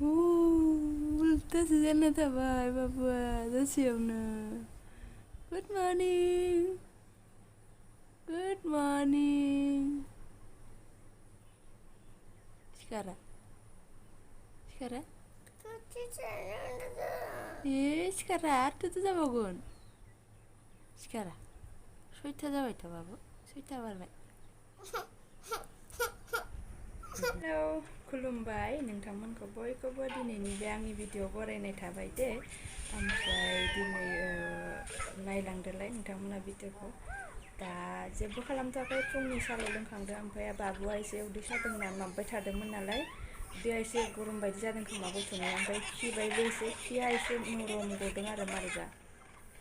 Ultasसो जाना थाबाय बाबुआ दसेयावनो। Good morning. Good morning. सिखारा सिखारा सिखारा आठथासो जाबावगोन। सिखारा 6था जाबायथ' बाबु 6था बारबाय। हेलौ खुलुमबाय नोंथांमोनखौ बयखौबो दिनैनि बे आंनि भिडिअ बरायनाय थाबाय दे। ओमफ्राय दिनै नायलांदोलाय नोंथांमोना भिडिअखौ। दा जेबो खालामथ'वाखै फुंनि साल' लोंखांदों। ओमफ्राय बाबुआ एसे उदै सादोंना माबाय थादोंमोन नालाय उदैया एसे गरम बायदि जादों खोमा गथ'निया। ओमफ्राय खिबायबो एसे खिया एसे नरम गदों आरो मारैबा।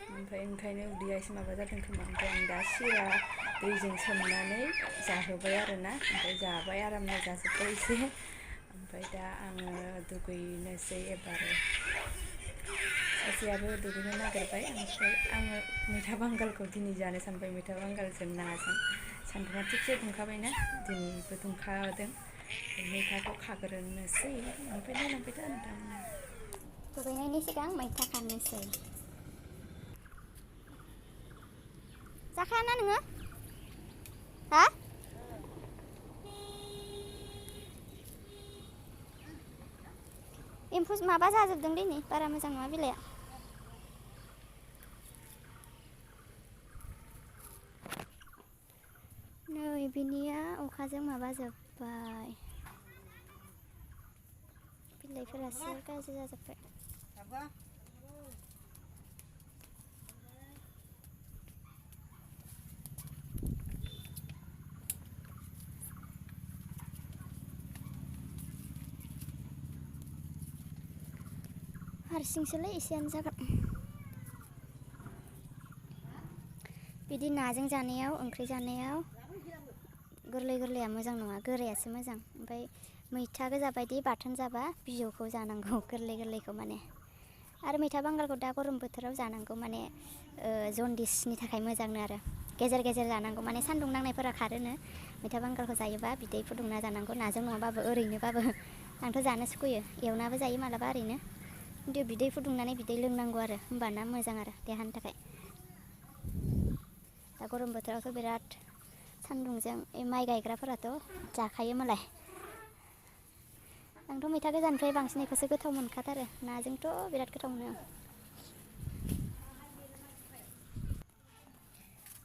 ओमफ्राय ओंखायनो उदैया एसे माबा जादों खोमा। ओमफ्राय आं दा सिरा दैजों सोमनानै जाहोबाय आरोना। ओमफ्राय जाबाय आरामनो जाजोब्बाय एसे। ओमफ्राय दा आङो दुगैनोसै एबार। सासेयाबो दुगैनो नागिरबाय। ओमफ्राय आङो मैथा बांगालखौ दिनै जानो सानबाय। मैथा बांगालजों नाजों सान्दुङा थिगसे दुंखाबायना दिनैबो दुंखादों। मैथाखौ खाग्रोनोसै ओमफ्राय नायलांबाय था नोंथांमोना। दुगैनायनि सिगां मैथा खानोसै। जाखायाना नोङो? हा? एम्फौ माबा जाजोबदों दिनै बारा मोजां नङा बिलाइआ। नै बिनिया अखाजों माबा जोब्बाय। बिलाइफोरासो गाज्रि जाजोब्बाय। हारसिंसोलै एसेयानो जागोन। बिदि नाजों जानायाव ओंख्रि जानायाव गोरलै गोरलैया मोजां नङा, गोरायासो मोजां। ओमफ्राय मैथा गोजा बायदि बाथोन जाबा बिजौखौ जानांगौ गोरलै गोरलैखौ माने। आरो मैथा बांगालखौ दा गरम बोथोराव जानांगौ माने जन्दिसनि थाखाय मोजांनो आरो। गेजेर गेजेर जानांगौ माने सान्दुं नांनायफोरा खारोनो। मैथा बांगालखौ जायोबा बिदै फुदुंना जानांगौ नाजों नङाबाबो ओरैनोबाबो। आंथ' जानो सुखुयो एवनाबो जायो मालाबा ओरैनो। खिन्थु बिदै फुदुंनानै बिदै लोंनांगौ आरो होमबाना मोजां आरो देहानि थाखाय। दा गरम बोथोरावथ' बिराद सान्दुंजों माइ गायग्राफोराथ' जाखायो मालाय। आंथ' मैथा गोजानिफ्राय बांसिन बेखौसो गोथाव मोनखाथारो। नाजोंथ' बिराद गोथाव मोनो आं।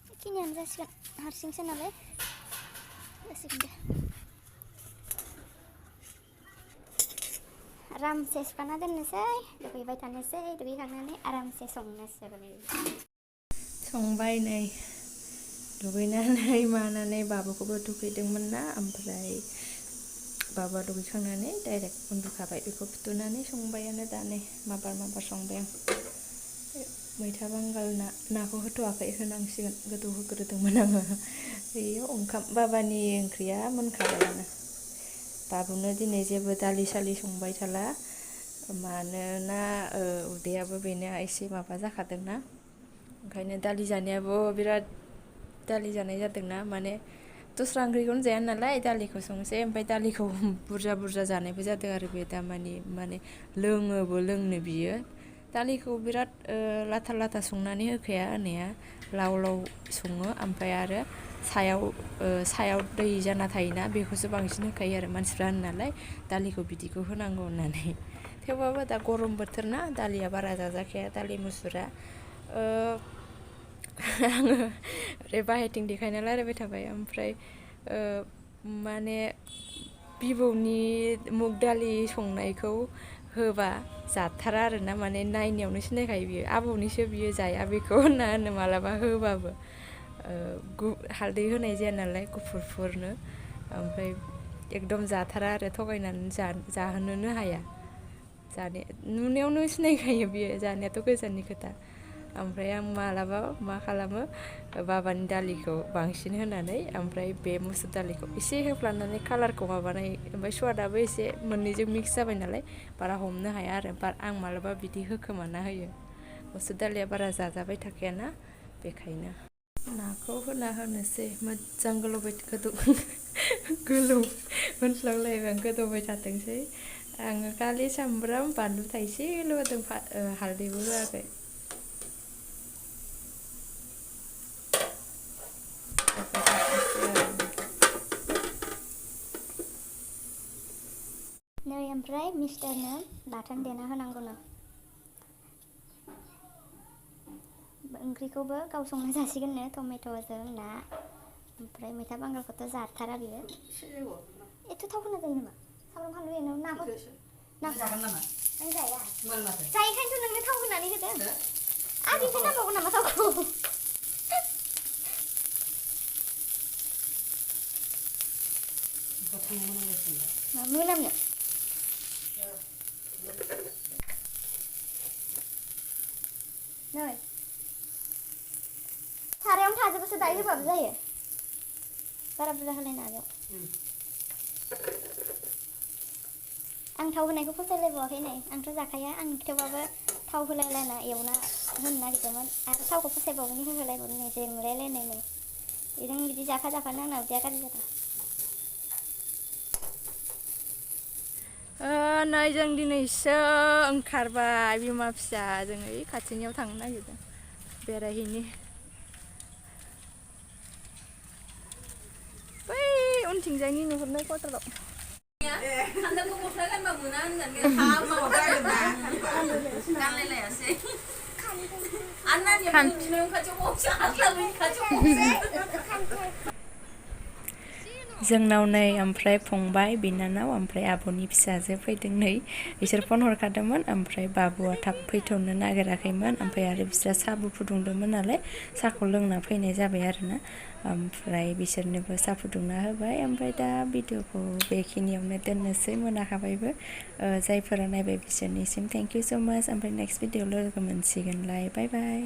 बेखिनियानो जासिगोन हारसिंसो नालाय जासिगोन दे। आरामसे सुखाना दोननोसै दुगैबाय थानोसै दुगैखांनानै आरामसे संनोसै। संबाय नै दुगैनानै मानानै बाबुखौबो दुगैदोंमोन ना। ओमफ्राय बाबुआ दुगैखांनानै डाइरेक्ट उन्दुखाबाय। बेखौ फुथुनानै संबायानो दा नै माबार संबाय आं। मैथा बांगाल नाखौ होथ'वाखै होनांसिगोन गोदौ होग्रोदोंमोन आङो। बेयो ओंखाम बाबानि ओंख्रिया मोनखाबायानो। बाबुनो दिनै जेबो दालि सालि संबाय थाला। मानोना उदैयाबो बेनो एसे माबा जाखादोंना। ओंखायनो दालि जानायाबो बिराद दालि जानाय जादोंना। माने दस्रा ओंख्रिखौनो जाया नालाय दालिखौ संसै। ओमफ्राय दालिखौ बुरजा जानायबो जादों आरो बे दामानि माने लोङोबो लोंनो बियो। दालिखौ बिराद लाथा लाथा संनानै होखाया होनाया लाव लाव सङो। ओमफ्राय आरो सायाव दै जाना थायोना बेखौसो बांसिन होखायो आरो मानसिफ्रा होनो नालाय दालिखौ बिदिखौ होनांगौ होननानै। थेवबाबो दा गरम बोथोर ना दालिया बारा जाजाखाया दालि मुसुरा। आङो ओरै बाहेरथिं देखायना रायलायबाय थाबाय। ओमफ्राय माने बिबौनि मुग दालि संनायखौ होबा जाथारा आरोना। माने नायनायावनो सिनायखायो बियो आबौनिसो बियो जाया बेखौ होनना होनो मालाबा होबाबो। हालदै होनाय जाया नालाय गुफुरफुरनो। ओमफ्राय एकदम जाथारा आरो थगायनानै जाहोनोनो हाया। नुनायावनो सिनायखायो बियो जानायाथ' गोजाननि खोथा। ओमफ्राय आं मालाबा मा खालामो बाबानि दालिखौ बांसिन होनानै ओमफ्राय बे मुसुर दालिखौ एसे होफ्लानानै कालारखौ माबानाय। ओमफ्राय स्वादाबो एसे मोननैजों मिक्स जाबाय नालाय बारा हमनो हाया आरो। आं मालाबा बिदि होखोमाना होयो। मुसुर दालिया बारा जाजाबाय थाखायाना बेखायनो। नाखौ होना होनोसै मोजां गोलौ मोनस्लाबलायबाय आं गोदौबाय थाथोंसै आङो खालि सामब्राम बानलु थाइसेल' होदों हालदैबो होआखै नै ओमफ्राय मिस्टारनो बाथोन देना होनांगौनो ओंख्रिखौबो गाव संना जासिगोननो टमेट'जों ना ओमफ्राय मैथा बांगालखौथ' जाथारा बियो एथ' थाव होना जायो नामा सामब्राम फानलु एवनायाव नाखौ जागोन नामा आं जाया जायैखायनोथ' नोंनो थाव होनानै होदों आरो बेखौ नांबावगोन नामा थावखौ मा मोनामनो नै सारायावनो थाजोबोसो दायो होबाबो जायो बारा बुरजा होलायनो हागौ आं थाव होनायखौ फसायलायबावाखै नै आंथ' जाखाया आं थेवबाबो थाव होलायलायना एवना होनो नागिरदोंमोन आरो थावखौ फसायबावैनि होलायबावनो नै जोंलायलायनाय नै बेजों बिदि जाफा जाफानो आंना उदैया गाज्रि जादों नै जों दिनैसो ओंखारबाय बिमा फिसा जों ओइ खाथिनियाव थांनो नागिरदों बेरायहैनि बै उनथिंजायनि नुहुरनाय क'टाराव खान्थालखौ गस्ला गानबा मोना होननानै हामाबा गानलायलायासै आरो नानिया नुनायाव खाथियाव गंसे हास्लाबै खाथियाव गंसे जोंनाव नै ओमफ्राय फंबाय बिनानाव ओमफ्राय आब'नि फिसाजो फैदों नै बिसोर फन हरखादोंमोन ओमफ्राय बाबुआ थाब फैथ'नो नागिराखैमोन ओमफ्राय आरो बिस्रा साहाबो फुदुंदोंमोन नालाय साहाखौ लोंना फैनाय जाबाय आरोना ओमफ्राय बिसोरनोबो साहा फुदुंना होबाय ओमफ्राय दा भिडिअखौ बेखिनियावनो दोननोसै मोनाखाबायबो जायफोरा नायबाय बिसोरनिसिम थेंक इउ स' माच ओमफ्राय नेक्स्ट भिडिअ लोगो मोनसिगोनलाय बाय बाय